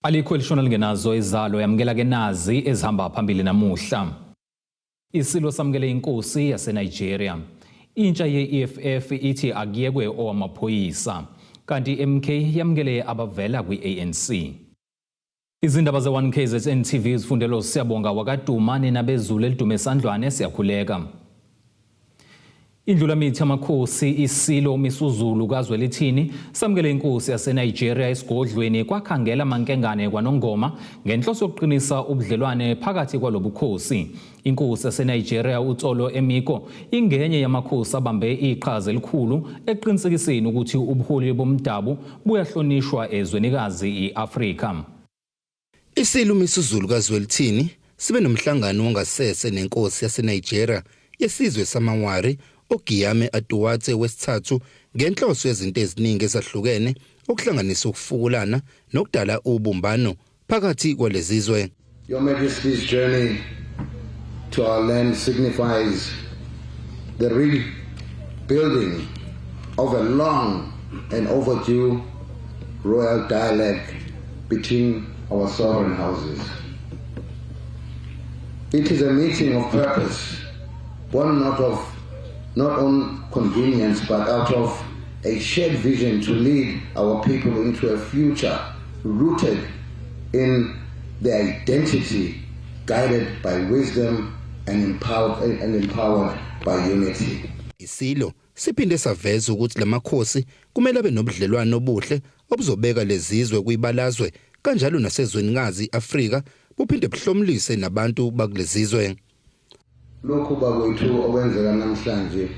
Alikho elishona lingenazo izalo yamukela ke nazi ezihamba phambili namuhla. Isilo samukele inkosi yaseNigeria. Intsha ye-EFF ithi akuyekwe owamaphoyisa. Kanti i-MK yamukele abavela kwi-ANC. Izindaba ze-1 KZN TV zifundelo Siyabonga wakaduma nina bezulu elidume esandlwane siyakhuleka. Indlulamithi amakhosi isilo Misuzulu kaZwelithini samukele inkosi yaseNigeria esigodlweni kwakhangela mankengane kwaNongoma ngenhloso yokuqinisa ubudlelwane phakathi kwalobukhosi. Inkosi yaseNigeria uTsolo Emiko ingenye yamakhosi abambe iqhaza elikhulu eqinisekiseni ukuthi ubuholi bomdabu buyahlonishwa ezwenikazi i-Afrika. Isilo Misuzulu kaZwelithini sibe nomhlangano wangasese nenkosi yaseNigeria yesizwe samaWari oGiyame Atuwatse wesithathu ngenhloso yezinto eziningi ezahlukene okuhlanganisa ukufukulana nokudala ubumbano phakathi kwalezizwe. Your Majesty's journey to our land signifies the rebuilding of a long and overdue royal dialogue between our sovereign houses. It is a meeting of purpose, born not on convenience, but out of a shared vision to lead our people into a future rooted in their identity, guided by wisdom and empowered by unity. Isilo siphinde saveza ukuthi lamakhosi kumele abe nobudlelwano obuhle obuzobeka lezizwe kwibalazwe kanjalo nasezwenikazi Afrika buphinde buhlomlise nabantu bakulezizwe. Lokhu bakwethu okwenzeka namhlanje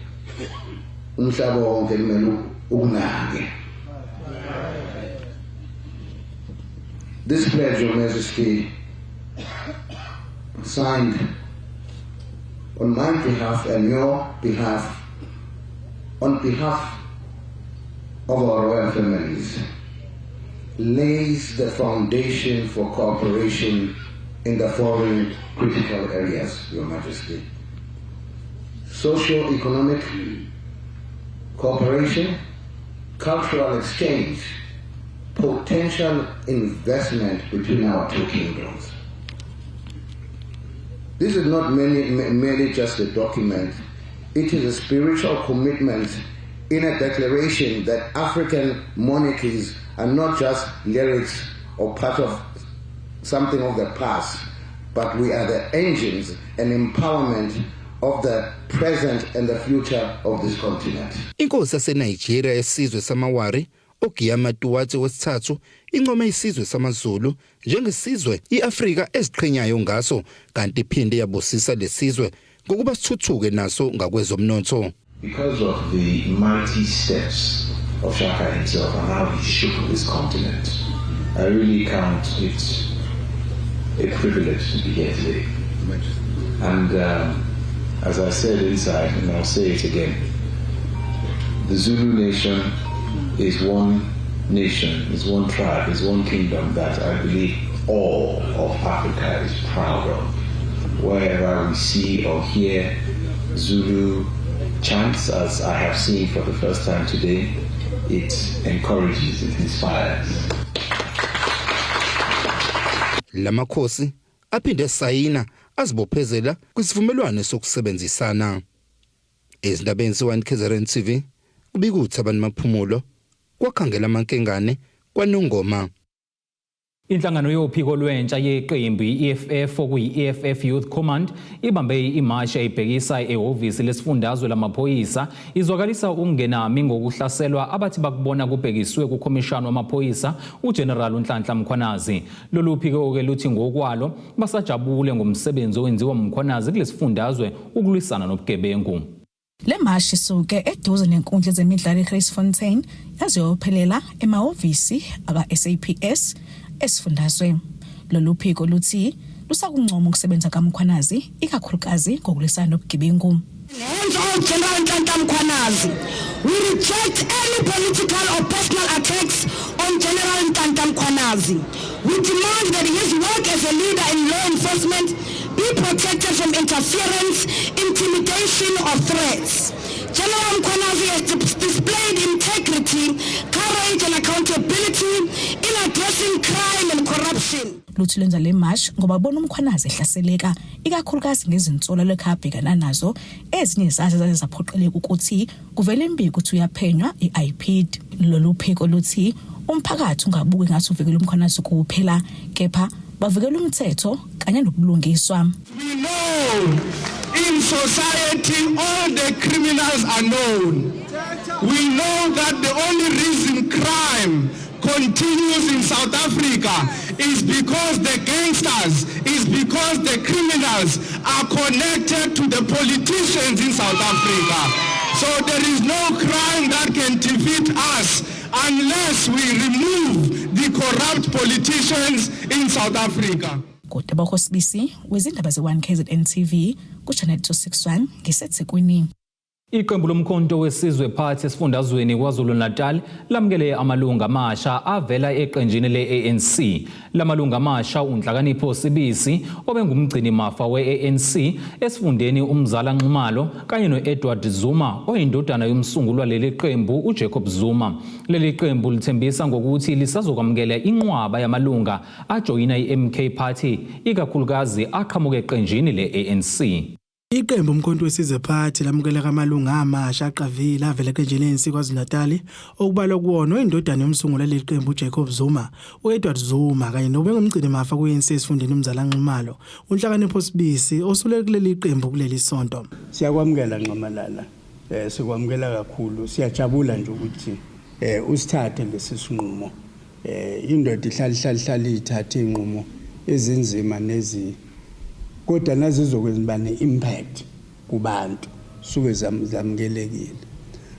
umhlaba wonke kumele ukunake. This pledge, Your Majesty, signed on my behalf and your behalf, on behalf of our royal families, lays the foundation for cooperation in the following critical areas, Your Majesty: socio-economic cooperation, cultural exchange, potential investment between our two kingdoms. This is not merely just a document. It is a spiritual commitment in a declaration that African monarchies are not just lyrics or part of something of the past, but we are the engines and empowerment of the present and the future of this continent. Inkosi yaseNigeria yesizwe samaWari uGiyama Tuwatse wesithathu income isizwe samaZulu njengesizwe iAfrika eziqhenyayo ngaso kanti iphinde yabusisa lesizwe ngokuba sithuthuke naso ngakwezomnotho. Because of the mighty steps of Shaka himself and how he shook this continent, I really count it a privilege to be here today. And as I said inside, and I'll say it again, the Zulu nation is one nation, is one tribe, is one kingdom that I believe all of Africa is proud of. Wherever we see or hear Zulu chants, as I have seen for the first time today, it encourages, it inspires. Lamakhosi aphinde sayina azibophezela kwisivumelwano sokusebenzisana. Ezindabeni ze-1 KZN TV kubika uThabani Maphumulo kwakhangela amankengane kwaNongoma. Inhlangano yophiko lwentsha yeqembu i-EFF okuyi-EFF Youth Command ibambe imashi ayibhekisa ehhovisi lesifundazwe lamaphoyisa izwakalisa ukungenami ngokuhlaselwa abathi bakubona kubhekiswe kukhomishana wamaphoyisa uGeneral uNhlanhla Mkhwanazi. Lolu phiko-ke luthi ngokwalo basajabule ngomsebenzi owenziwa Mkhwanazi kulesifundazwe ukulwisana nobugebengu. Le mashi isuke eduze nenkundla ezemidlalo eGracefontein yaze yophelela emahhovisi aka-SAPS esifundazwe. Lolu phiko luthi lusakuncoma ukusebenza kaMkhwanazi ikakhulukazi ngokulwisana nobugebengu. Hands off General Nhlanhla Mkhwanazi. We reject any political or personal attacks on General Nhlanhla Mkhwanazi. We demand that his work as a leader in law enforcement be protected from interference, intimidation or threats. General Mkhwanazi has displayed integrity, courage and accountability in addressing crime and corruption. nation. Luthi lwenza le march ngoba bona uMkhwanazi ehlaseleka, ikakhulukazi ngezinsolo lokhu abhekana nazo, ezinye zazo zaze zaphoqeleka ukuthi kuvele imbiko ukuthi uyaphenywa i-IPID. Lolu phiko luthi umphakathi ungabuki ngathi uvikela uMkhwanazi kuphela, kepha bavikela umthetho kanye nobulungiswa. We know in society all the criminals are known. We know that the only reason crime continues in South Africa is because the gangsters, is because the criminals are connected to the politicians in South Africa. So there is no crime that can defeat us unless we remove the corrupt politicians in South Africa. Kodwa Sibisi wezindaba ze-1 KZN TV ku-Channel 261, ngiseThekwini. Iqembu loMkhonto weSizwe Party esifundazweni KwaZulu-Natal lamukele amalungu amasha avela eqenjini le-ANC. Lamalungu amasha uNhlakanipho Sibisi, obengumgcini mafa we-ANC esifundeni uMzala Nxumalo, kanye no-Edward Zuma, oyindodana yomsunguli waleli qembu uJacob Zuma. Leli qembu lithembisa ngokuthi lisazokwamukela inqwaba yamalunga ajoyina i-MK Party, ikakhulukazi aqhamuka eqenjini le-ANC. Iqembu uMkhonto weSizwe Party lamukela amalungu amasha aqavile avela eqenjini le-ANC KwaZulu-Natal, okubalwa kuwona oyindodana yomsunguli waleli qembu uJacob Zuma, u-Edward Zuma, kanye nobengumgcini mafa ku-ANC esifundeni uMzala Nxumalo, uNhlakanipho Sibisi, osule kuleli qembu kuleli sonto. Siyakwamukela Nxamalala, sikwamukela kakhulu. Siyajabula nje ukuthi usithathe lesi sinqumo. Indoda ihlala ihlala ihlala ithathe inqumo ezinzima nezi, kodwa nazizokwenza ne-impact kubantu suke zamukelekile.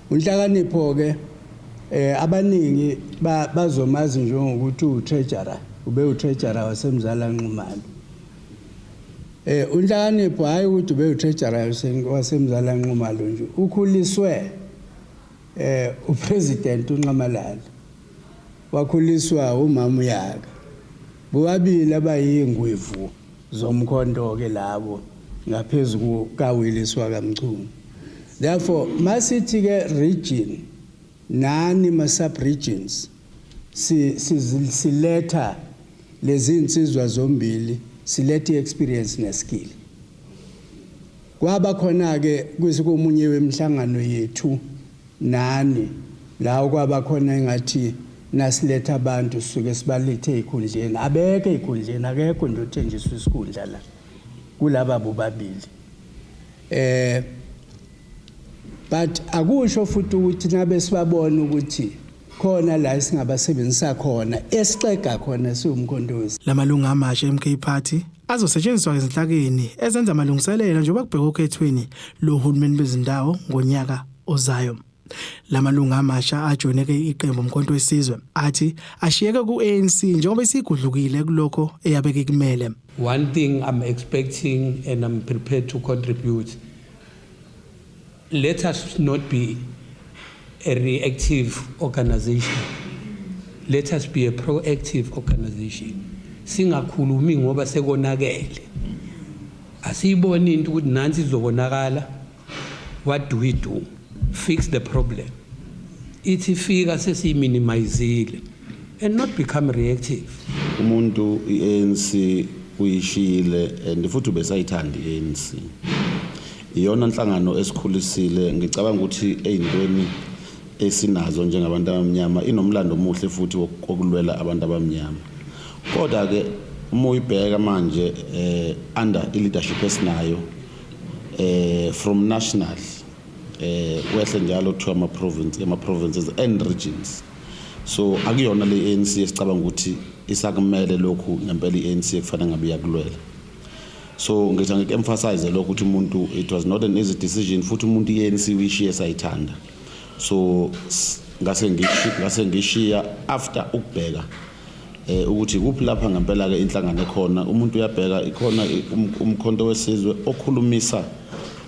Unhlakanipho ke, abaningi bazomazi njengokuthi u-treasurer, ube u-treasurer waseMzala Nxumalo. Unhlakanipho, hayi ukuthi ube u-treasurer waseMzala Nxumalo nje, ukhuliswe uPresident uNxamalala, wakhuliswa umama uyaka, bobabili abayingwevu zomkhonto ke labo, ngaphezulu kaWillis wakaMchunu. Therefore masithi ke region nani ma sub regions si siletha lezi insizwa zombili, siletha i-experience ne-skill. Kwaba khona ke kwesikomunye wemihlangano yethu nani la, kwaba khona engathi nasiletha abantu sisuke sibalethe ezikhundleni. Abeke ezikhundleni, akekho nje othenjiswa isikhundla la kulaba bobabili. But akusho futhi ukuthi nabe sibabona ukuthi khona la singabasebenzisa khona, esixega khona siwumkhonto wesi. Lamalungu amasha eMK Party azosetshenziswa ezinhlakeni ezenza amalungiselelo njengoba kubhekwe okhethweni lohulumeni bezindawo ngonyaka ozayo. Lamalungu amasha ajoyineke iqembu uMkhonto weSizwe athi ashiyeke ku-ANC njengoba isigudlukile kulokho eyabeke kumele. One thing I'm expecting and I'm prepared to contribute: let us not be a reactive organization. Let us be a proactive organization. Singakhulumi ngoba sekonakele. Asiyiboni into ukuthi nansi izokonakala. What do we do? Fix the problem. Ithi fika sesiyiminimizile and not become reactive. Umuntu iANC uyishiyile and futhi ubesayithanda iANC, iyona nhlangano esikhulisile. Ngicabanga ukuthi eyintweni esinazo njengabantu abamnyama inomlando omuhle futhi wokulwela abantu abamnyama. Kodwa ke uma uyibheka manje under i-leadership esinayo from national wehle njalo to ama province, ama provinces and regions, so akuyona le ANC esicabanga ukuthi isakumele lokhu ngempela iANC ekufanele ngabe iyakulwela. So ngithi ngik-emphasize lokho ukuthi umuntu, it was not an easy decision, futhi umuntu iANC uyishiye sayithanda. So ngase ngishiya after ukubheka ukuthi kuphi lapha ngempela ke inhlangano ekhona. Umuntu uyabheka ikhona uMkhonto weSizwe okhulumisa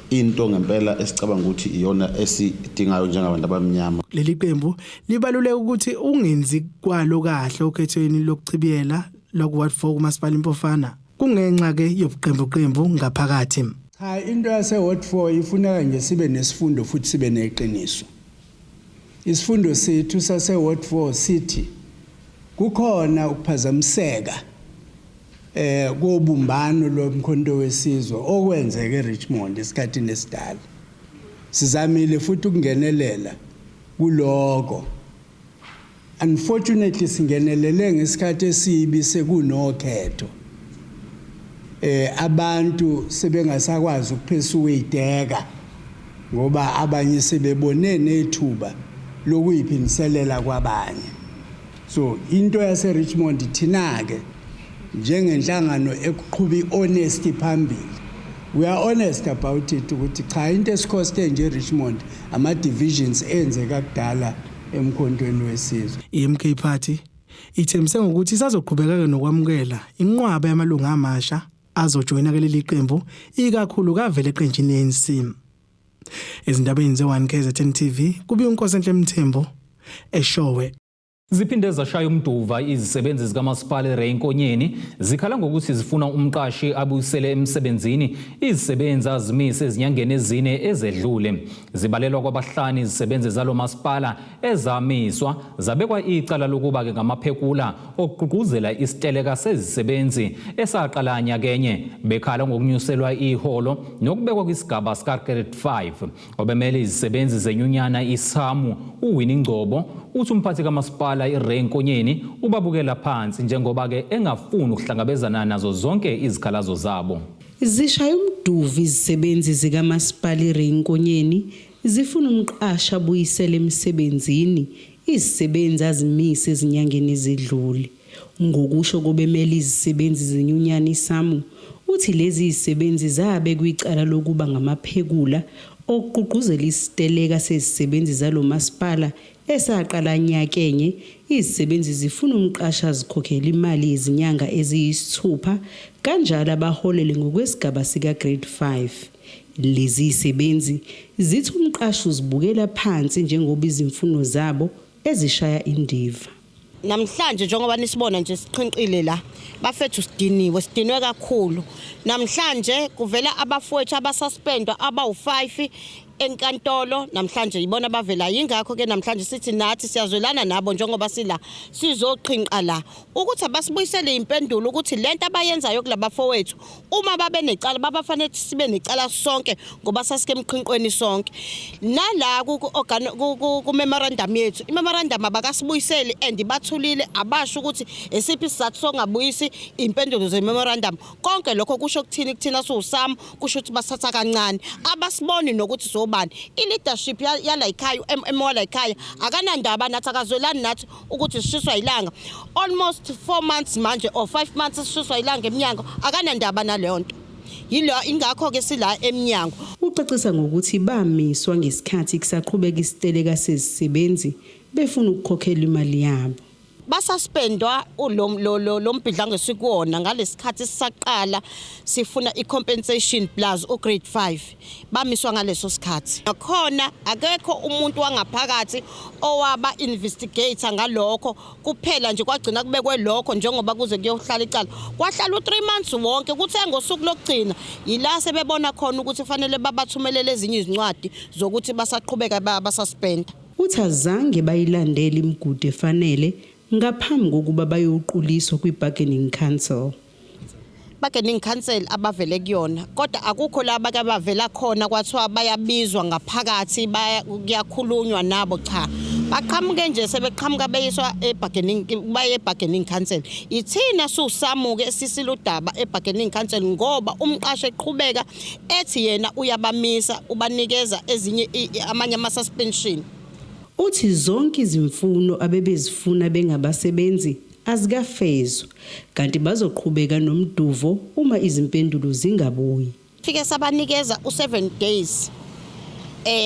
into ngempela esicabanga ukuthi iyona esidingayo njengabantu abamnyama. Leli qembu libaluleka ukuthi ungenzi kwalo kahle okhethweni lokuchibiyela loku-ward 4 kumasipala iMpofana kungenxa ke yobuqembu qembu ngaphakathi. Cha, into yase Ward 4 ifuneka nje sibe nesifundo futhi sibe neqiniso. Isifundo sethu sase Ward 4 sithi kukhona ukuphazamiseka. eh kobumbano lomkhonto wesizwe okwenzeke eRichmond esikhathini esidala. Sizamile futhi ukungenelela kuloko. Unfortunately singenelele ngesikhathi esibi sekunokhetho. Eh abantu sebengasakwazi ukuphesuwedeka ngoba abanye sebebone nethuba lokuyiphindiselela kwabanye. So into yase Richmond thina ke njengenhlangano ekuqhuba ihonesty phambili we are honest about it ukuthi cha into esikhoste nje eRichmond ama divisions enzeka kudala emkhontweni wesizwe. I-MK Party ithembise ngokuthi isazoqhubeka ke nokwamukela inqwaba yamalungu amasha azojoyina kuleli qembu ikakhulu kavele eqenjini le-ANC. Ezindabeni ze-1 KZN TV kubi uNkosenhle Mthembu eShowe. Ziphinde zashaya umduva izisebenzi zikamasipala eRay Nkonyeni zikhala ngokuthi zifuna umqashi abuyisele emsebenzini izisebenzi azimise ezinyangeni ezine ezedlule. Zibalelwa kwabahlanu izisebenzi zalo masipala ezamiswa zabekwa icala lokuba-ke ngamaphekula okugqugquzela isiteleka sezisebenzi esaqala nyakenye bekhala ngokunyuselwa iholo nokubekwa kwisigaba sika-grade 5. Obemele izisebenzi zenyunyana iSAMU uWinnie Ngcobo uthi umphathi kamasipala iRay Nkonyeni ubabukela phansi njengoba-ke engafuni ukuhlangabezana nazo zonke izikhalazo zabo. Zishaya umduvi izisebenzi zikamasipala iRay Nkonyeni zifuna umqashi abuyisele emsebenzini izisebenzi azimise ezinyangeni ezidlule. Ngokusho kobemele izisebenzi zenyunyana iSAMU uthi lezi zisebenzi zabekwa icala lokuba ngamaphekula okugqugquzela isiteleka sezisebenzi zalo masipala esaqala nyakenye. Izisebenzi zifuna umqashi azikhokhele imali yezinyanga eziyisithupha kanjalo abaholele ngokwesigaba sika-grade 5. Lezi zisebenzi zithi umqashi uzibukela phansi njengoba izimfuno zabo ezishaya indiva. Namhlanje njengoba nisibona nje siqhinqile la bafethu, sidiniwe, sidinwe kakhulu. Namhlanje kuvela abafowethu abasuspendwa abawu-5 enkantolo namhlanje, yibona abavela. Yingakho ke namhlanje sithi nathi siyazwelana nabo njengoba sila sizoqhinqa la ukuthi abasibuyisele impendulo ukuthi lento abayenzayo kulabafowethu, uma babe necala babafanele sibe necala sonke ngoba sasike emqhinqweni sonke. Nala ku memorandum yethu, i-memorandum abakasibuyiseli and bathulile, abasho ukuthi esiphi isizathu sokungabuyisi impendulo ze-memorandum. Konke lokho kusho kuthini kuthina siwuSAMU? Kusho ukuthi basatha kancane, abasiboni nokuthi sobani. I-leadership yala ekhaya, u-MM wala ekhaya akanandaba nathi, akazwelani nathi ukuthi sishiswa ilanga almost 4 months manje or 5 months sishiswa ilanga eminyango, akanandaba naleyo nto. Yilo ingakho-ke sila emnyango. Ucacisa ngokuthi bamiswa ngesikhathi kusaqhubeka isiteleka sezisebenzi befuna ukukhokhela imali yabo. Basuspendwa lo lo lo lo mbhidlango esikuwona ngalesikhathi sisaqala sifuna i-compensation plus u-grade 5, bamiswa ngaleso sikhathi. Nakhona akekho umuntu wangaphakathi owaba investigator ngalokho, kuphela nje kwagcina kubekwe lokho njengoba kuze kuyohlala icala, kwahlala u3 months wonke. Kuthe ngosuku lokugcina yila sebebona khona ukuthi kufanele babathumelele ezinye izincwadi zokuthi basaqhubeka basuspenda. Uthi azange bayilandele imigudu efanele ngaphambi kokuba bayoquliswa kwi-bargaining council. Bargaining council abavele kuyona, kodwa akukho la bake bavela khona kwathiwa bayabizwa ngaphakathi kuyakhulunywa nabo. Cha, baqhamuke nje sebeqhamuka beyiswa e-bargaining, baye e-bargaining council. Ithina siwuSAMU-ke esisile udaba e-bargaining council ngoba umqashi eqhubeka ethi yena uyabamisa, ubanikeza ezinye amanye ama-suspension. Uthi zonke izimfuno abebezifuna bengabasebenzi azikafezwa kanti bazoqhubeka nomduvo uma izimpendulo zingabuyi. Fike sabanikeza u7 days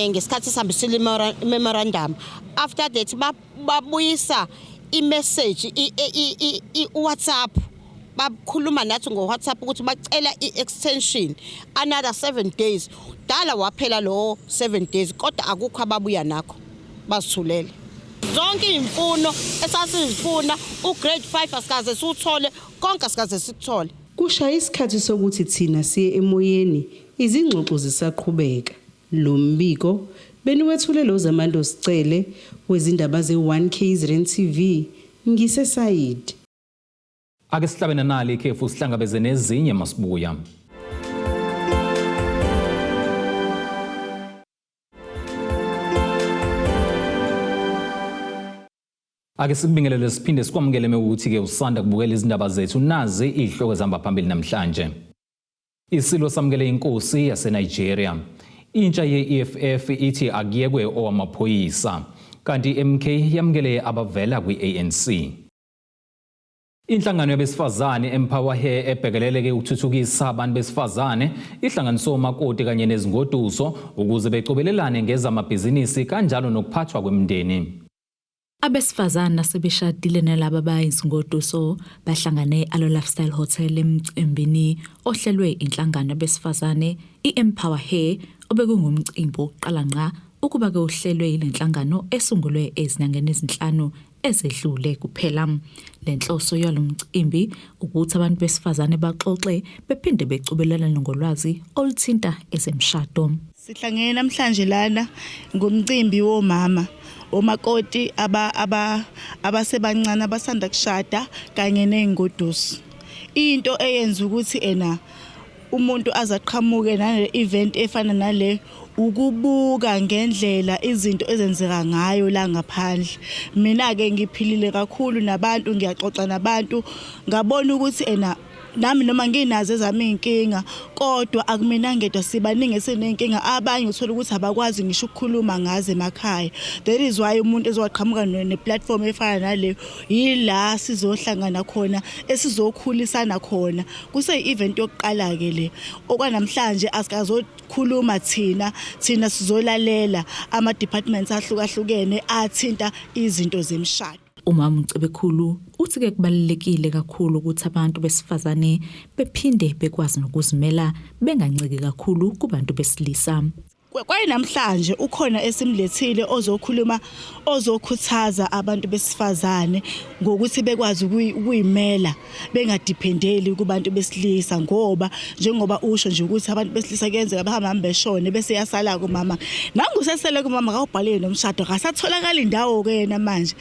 ngesikhathi sihambisile memorandum. After that babuyisa imessage i WhatsApp, bakhuluma nathi ngo WhatsApp ukuthi bacela i-extension another 7 days. Dala waphela lo 7 days kodwa akukho ababuya nakho, bazithulele. Zonke izimfuno esasizifuna, ugrade 5 asikaze siwuthole, konke asikaze sikuthole. Kushaya isikhathi sokuthi thina siye emoyeni, izingxoxo zisaqhubeka. Lo mbiko beniwethule lo Zamando Sicele wezindaba ze-1 KZN TV ngiseSayidi. Ake sihlabe nanali ikhefu sihlangabeze nezinye masibuya. Ake sikubingelele siphinde sikwamukele mewukuthi-ke usanda kubukela izindaba zethu nazi izihloko ezihamba phambili namhlanje. Isilo samukele inkosi yaseNigeria. Intsha ye-EFF ithi akuyekwe owamaphoyisa. Kanti i-MK yamukele abavela kwi-ANC. Inhlangano yabesifazane Empower Her ebhekelele-ke ukuthuthukisa abantu besifazane ihlanganise omakoti kanye nezingoduso ukuze becobelelane ngezamabhizinisi kanjalo nokuphathwa kwemindeni. Abesifazane asebeshadile nalaba abayizingoduso bahlangane e-Alo Lifestyle Hotel emcimbini ohlelwe inhlangano yabesifazane i-Empower Her obekungumcimbi wokuqala ngqa ukuba-ke uhlelwe yile nhlangano esungulwe ezinyangeni ezinhlanu ezedlule kuphela. Le nhloso yalo mcimbi ukuthi abantu besifazane baxoxe bephinde becobelelane ngolwazi oluthinta ezemishado. Sihlangene namhlanje lana ngomcimbi womama omakoti aba aba abasebancane abasanda kushada kanye nezingoduso. Into eyenza ukuthi ena umuntu azaqhamuke nale event efana nale ukubuka ngendlela izinto ezenzeka ngayo la ngaphandle. Mina-ke ngiphilile kakhulu nabantu, ngiyaxoxa nabantu, ngabona ukuthi ena nami noma nginazo ezami iy'nkinga kodwa akumina ngedwa, sibaningi esiney'nkinga. Abanye uthola ukuthi abakwazi ngisho ukukhuluma ngazo emakhaya. That is why umuntu ezowaqhamuka ne-platform efana nale, yila sizohlangana khona, esizokhulisana khona. Kuseyi-event yokuqala-ke le. Okwanamhlanje asikazokhuluma thina, thina sizolalela ama-departments ahlukahlukene athinta izinto zemishado. Umama uCebekhulu uthi-ke kubalulekile kakhulu ukuthi abantu besifazane bephinde bekwazi nokuzimela benganciki kakhulu kubantu besilisa. Kwaye namhlanje ukhona esimlethile ozokhuluma, ozokhuthaza abantu besifazane ngokuthi bekwazi ukuyimela bengadiphendeli kubantu besilisa, ngoba njengoba usho nje ukuthi abantu besilisa kuyenzeka bahambe beshone bese yasala kumama. Nangu usesele kumama akawubhalile nomshado, akasatholakala indawo-ke yena manje,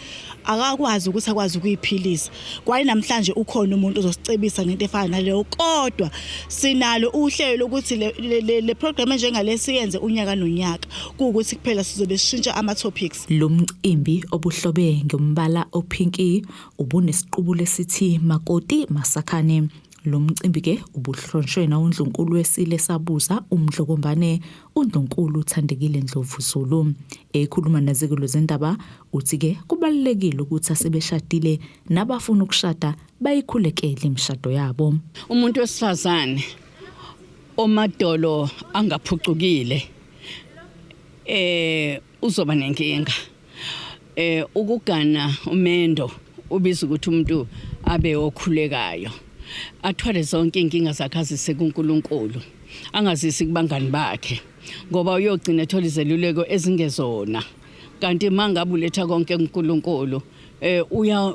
akakwazi ukuthi akwazi ukuyiphilisa. Kwaye namhlanje ukhona umuntu ozosicebisa ngento efana naleyo, kodwa sinalo uhlelo lokuthi le program enjengale siyenze unyaka nonyaka, kuwukuthi kuphela sizobe sishintsha ama-topics. Lo mcimbi obuhlobe ngombala ophinki ubunesiqubulo esithi Makoti Masakhane. Lo mcimbi-ke ubuhlonishwe nawundlunkulu wesile sabuza uMdlokombane, uNdlunkulu Thandekile Ndlovu Zulu. Ekhuluma nezikolo zendaba uthi-ke kubalulekile ukuthi asebeshadile nabafuna ukushada bayikhulekele imishado yabo. Umuntu wesifazane omadolo angaphucukile uzoba nenkinga. Ukugana umendo ubiza ukuthi umuntu abe okhulekayo, athwale zonke inkinga zakhe azise kuNkulunkulu, angazisi kubangani bakhe, ngoba uyogcina ethola izeluleko ezingezona. Kanti mangabe uletha konke kuNkulunkulu, uya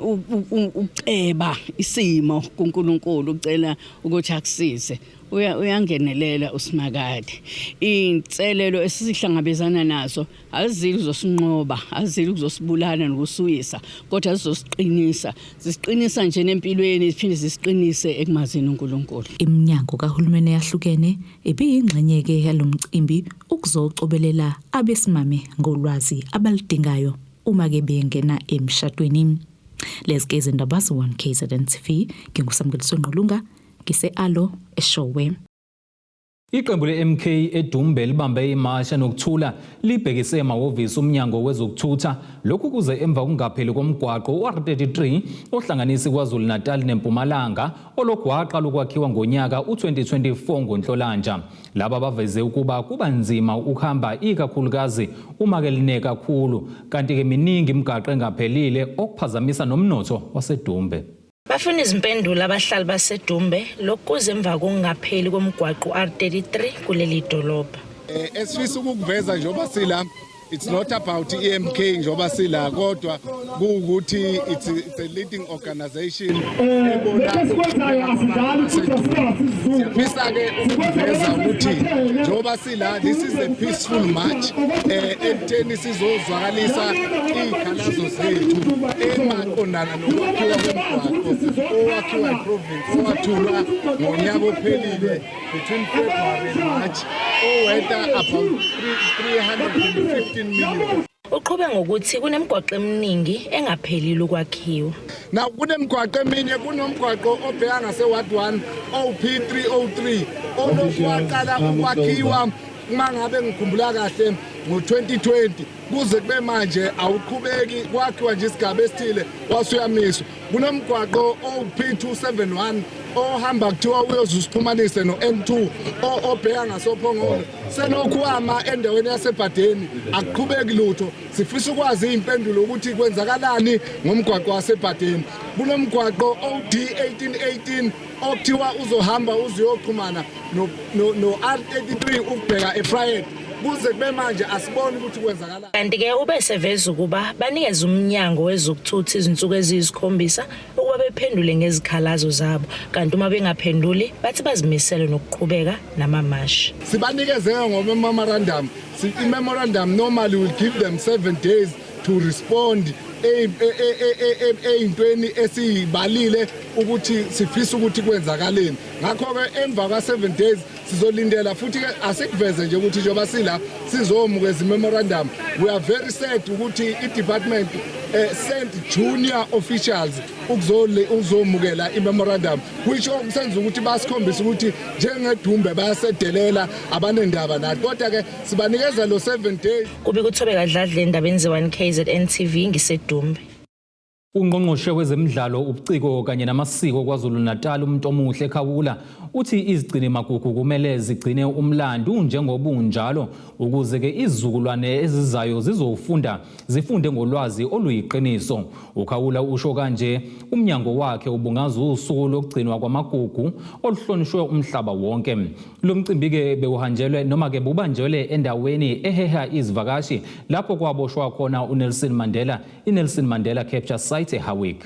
uceba isimo kuNkulunkulu, ucela ukuthi akusize, uyangenelela uSimakade. Inselelo esihlangabezana nazo azili uzosinqoba, azili ukuzosibulala nokusuyisa, kodwa zizosiqinisa, zisiqinisa nje nempilweni, ziphinde zisiqinise ekumazini uNkulunkulu. Iminyango kahulumeni eyahlukene ibiyingxenye-ke yalomcimbi ukuzocobelela abesimame ngolwazi abaludingayo uma-ke bengena emshadweni. Lezi ke izindaba ze-1 KZN TV, nginguSamukeliso Ngqulunga, ngise-Alo eShowe. Iqembu le-MK eDumbe libambe imasha nokuthula libhekise emahhovisi umnyango wezokuthutha. Lokhu kuze emva kokungapheli komgwaqo u-R33 ohlanganisa iKwaZulu-Natal neMpumalanga olokhu waqala ukwakhiwa ngonyaka u-2024 ngoNhlolanja. Laba baveze ukuba kuba nzima ukuhamba ikakhulukazi uma ke line kakhulu, kanti-ke miningi imigaqo engaphelile okuphazamisa nomnotho waseDumbe. Bafuna izimpendulo abahlali baseDumbe, lokhu kuze emva kokungapheli komgwaqo R33 kuleli dolobha. Esifisa ukukuveza njengoba sila, it's not about EMK njengoba sila, kodwa kuwukuthi it's a leading organization ebona Siyafisa-ke ukuveza ukuthi njengoba sila, this is a peaceful march ekutheni sizozwakalisa iy'khalazo zethu emaqondana nokwakhiwa komgwaqo owakhiwa i-province, owathulwa ngonyaka ophelile between February and March, oweta about 315 million. Uqhube ngokuthi kunemigwaqo eminingi engaphelile ukwakhiwa. Now kunemigwaqo eminye, kunomgwaqo obheka ngase-Ward 1 OP303 olokhu waqala ukwakhiwa, uma ngabe ngikhumbula kahle, ngo-2020, kuze kube manje awuqhubeki, kwakhiwa nje isigaba esithile wasuyamiswa. Kunomgwaqo OP271 ohamba, kuthiwa uyoze usixhumanise no-N2 obheka ngasoPhongolo, selokhu wama endaweni yaseBhadeni, akuqhubeki lutho. Sifisa ukwazi iy'mpendulo ukuthi kwenzakalani ngomgwaqo waseBhadeni. Kunomgwaqo OD1818 okuthiwa uzohamba uzoyoxhumana no-R33 ukubheka eVryheid, kuze kube manje asiboni ukuthi kwenzakalani. Kanti-ke ube seveza ukuba banikeze umnyango wezokuthutha izinsuku eziyisikhombisa ukuba bephendule ngezikhalazo zabo, kanti uma bengaphenduli bathi bazimisele nokuqhubeka namamashi. Sibanikeze ngomemorandum. I-memorandum normally will give them 7 days to respond ey'ntweni esiyibalile ukuthi sifisa ukuthi kwenzakaleni. Ngakho-ke emva kwa-7 days sizolindela futhi-ke. Asikuveze nje ukuthi njengoba sila sizomukeza i-memorandum, we are very sad ukuthi i-department sent junior officials ukuzomukela i-memorandum, which okusenza ukuthi basikhombise ukuthi njengeDumbe bayasedelela, abanendaba nathi. Kodwa-ke sibanikeza lo 7 days. Kubi kuThobeka Dladla endabeni ze-1 KZN TV, ngiseDumbe. Ungqongqoshe wezemidlalo, ubuciko kanye namasiko KwaZulu-Natal, uMntomuhle Khawula, uthi izigcine magugu kumele zigcine umlando njengobunjalo ukuze ke izizukulwane ezizayo zizofunda, zifunde ngolwazi oluyiqiniso. UKhawula usho kanje umnyango wakhe ubungaza usuku lokugcinwa kwamagugu oluhlonishwe umhlaba wonke. Lo mcimbi ke bewuhanjelwe noma ke bubanjelwe endaweni eheha izivakashi lapho kwaboshwa khona uNelson Mandela, iNelson Mandela Capture Site eHowick.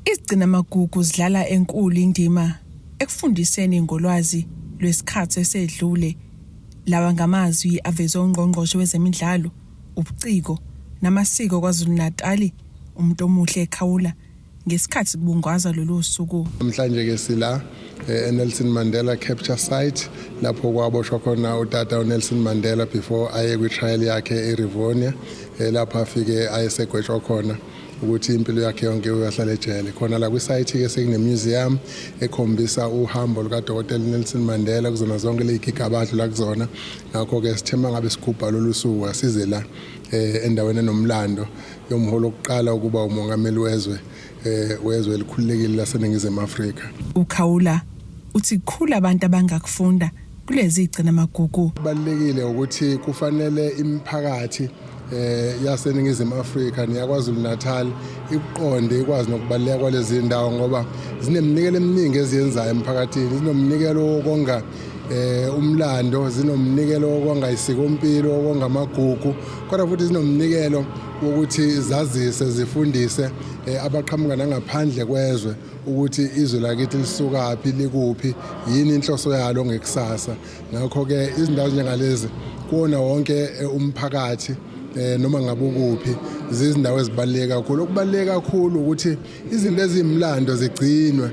Izigcinamagugu zidlala enkulu indima ekufundiseni ngolwazi lwesikhathi esedlule. Lawa ngamazwi avezwe ungqongqoshe wezemidlalo, ubuciko namasiko KwaZulu-Natali, uMntomuhle Khawula, ngesikhathi kubungazwa lolu suku. Namhlanje ke sila eNelson Mandela Capture Site lapho kwaboshwa khona utata uNelson Mandela before aye kwi-trial yakhe eRivonia, lapho afike ayesegwetshwa khona ukuthi impilo yakhe yonke uyahlala ejele khona. La kwi-site ke sekune-museum ekhombisa uhambo lukadokotela Nelson Mandela kuzona zonke ley'gigaba adlula kuzona. Ngakho-ke sithema ngabe sigubha lolu suku, asize la endaweni enomlando yomholo wokuqala ukuba umongameli wezwe elikhululekile laseNingizimu Afrika. UKhawula uthi kukhulu abantu abangakufunda kulezi gcinamagugu. Kubalulekile ukuthi kufanele imiphakathi yaseNingizimu Afrika neyaKwaZulu Natal ikuqonde, ikwazi nokubaluleka kwalezi ndawo, ngoba zineminikelo eminingi eziyenzayo emphakathini. Zinomnikelo wokonga umlando, zinomnikelo wokonga isikompilo, wokonga amagugu, kodwa futhi zinomnikelo wokuthi zazise, zifundise abaqhamuka nangaphandle kwezwe ukuthi izwe lakithi lisukaphi, likuphi, yini inhloso yalo ngekusasa. Ngakho-ke izindawo njengalezi kuwona wonke umphakathi, noma ngabe ukuphi, zizindawo ezibaluleke kakhulu. Okubaluleke kakhulu ukuthi izinto eziyimlando zigcinwe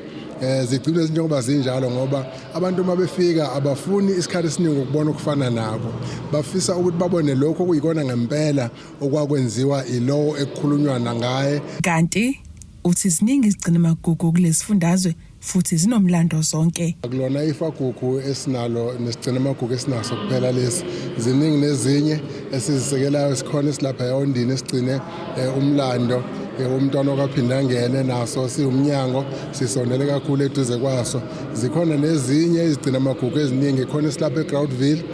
njengoba zinjalo, ngoba abantu uma befika abafuni isikhathi esiningi ukubona okufana nako, bafisa ukuthi babone lokho okuyikona ngempela okwakwenziwa ilowo ekukhulunywa ngaye. Kanti uthi ziningi izigcinamagugu kulesifundazwe futhi zinomlando zonke. Kulona ifagugu esinalo nesigcina amagugu esinaso kuphela lesi, ziningi nezinye esizisekelayo. Sikhona esilapha eOndini esigcine umlando umntwana okaPhindangene, naso siwumnyango sisondele kakhulu eduze kwaso. Zikhona nezinye izigcina amagugu eziningi, khona esilapha eGroutville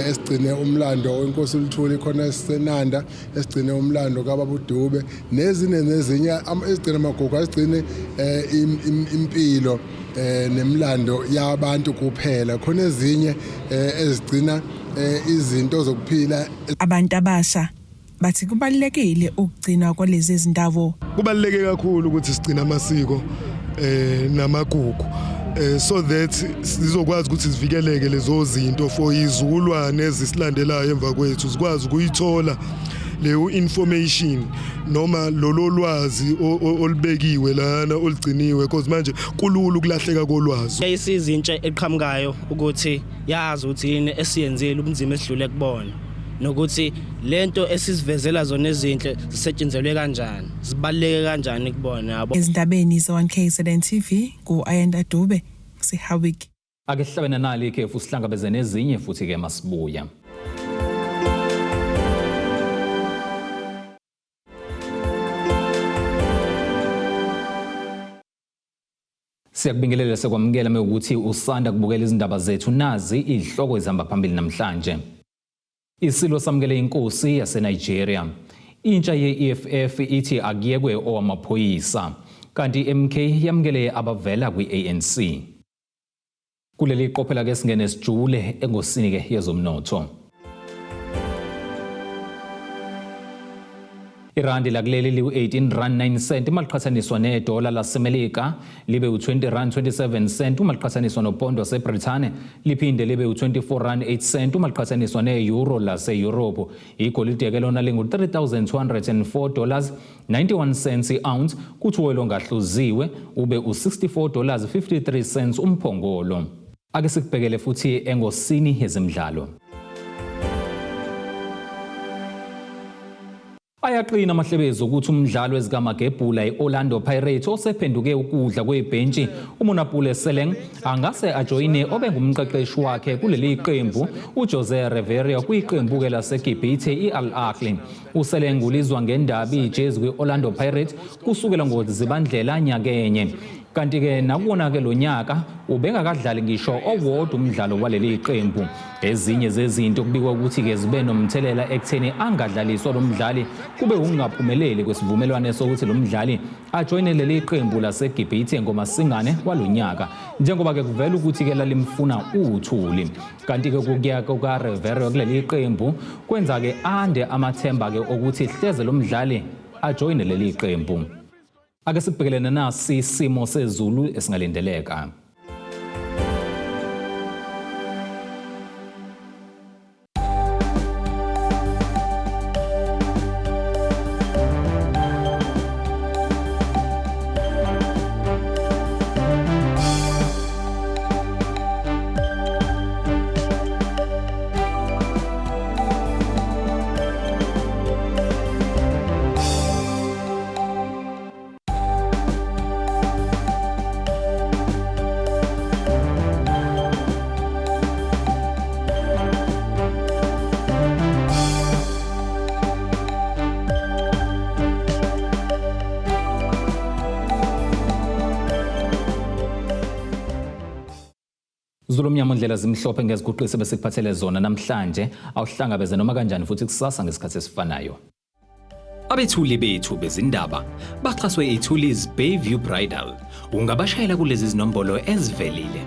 esigcine umlando wenkosi uLuthuli, khona esiseNanda esigcine umlando kababa uDube, nezinye nezinye. Izigcina amagugu azigcine impilo nemlando yabantu kuphela, khona ezinye ezigcina izinto zokuphila. Abantu abasha bathi kubalulekile ukugcinwa kwalezi zindawo. Kubaluleke kakhulu ukuthi sigcine amasiko namagugu. So that sizokwazi ukuthi sivikeleke lezo zinto for izizukulwane ezisilandelayo emva kwethu, zikwazi ukuyithola leyo information noma lolo lwazi olubekiwe lana, olugciniwe, because manje kulula ukulahleka kolwazi. Yayisiza intsha eqhamukayo ukuthi yazi ukuthi yini esiyenzile, ubunzima esidlule kubona, nokuthi lento esizivezela zona ezinhle zisetshenzelwe kanjani, zibaluleke kanjani kubona, yabo. Ezindabeni ze-1 KZN TV, ku-Ayanda Dube, siHowick. Ake sihlabe nanali ikhefu, sihlangabeze nezinye futhi-ke masibuya. Siyakubingelela, sekwamukela mewukuthi usanda kubukela izindaba zethu. Nazi izihloko ezihamba phambili namhlanje. Isilo samukele inkosi yaseNigeria. Intsha ye-EFF ithi akuyekwe owamaphoyisa. Kanti i-MK yamukele abavela kwi-ANC. Kuleli qophela ke singene sijule engosini ke yezomnotho. Irandi lakuleli liwu-18 rand 9 cent uma liqhathaniswa nedola laseMelika, libe u-20 rand 27 cent uma liqhathaniswa nopondo waseBrithani, liphinde libe u-24 rand 8 cent uma liqhathaniswa ne-euro lase-Europe. Igolide ke lona lingu-$3204 91 cents i-ounce, kuthi uwoyela ongahluziwe ube u-64 dollars 53 cents umphongolo. Ake sikubhekele futhi engosini yezemidlalo. Ayaqina amahlebezi ukuthi umdlalo ezikamagebhula i-Orlando Pirates osephenduke ukudla kwebhentshi uMonnapule Saleng angase ajoyine obengumqeqeshi wakhe kuleli qembu uJose Riveiro kwiqembu-ke laseGibhithe i-Al Ahly. USeleng ulizwa ngendaba ijezi kwi-Orlando Pirates kusukela ngoZibandlela nyakenye. Kanti-ke nakuwona-ke lo nyaka ubengakadlali ngisho owodwa umdlalo waleli qembu. Ezinye zezinto kubikwa ukuthi-ke zibe nomthelela ekutheni angadlaliswa lo mdlali kube ukungaphumeleli kwesivumelwano sokuthi lo mdlali ajoyine leli qembu laseGibhithe ngoMasingane walonyaka, njengoba-ke kuvela ukuthi-ke lalimfuna uthuli. Kanti-ke kukuya kukaRiveiro kuleli qembu kwenza-ke ande amathemba-ke okuthi hleze lo mdlali ajoyine leli qembu. Ake sibhekelene nasi isimo sezulu esingalindeleka. Zulu mnyama, ndlela zimhlophe ngeziguqise besikuphathele zona namhlanje. Awuhlangabeze noma kanjani futhi kusasa ngesikhathi esifanayo. Abethuli bethu bezindaba baxhaswe iThulis Bayview Bridal. Ungabashayela kulezi zinombolo ezivelile.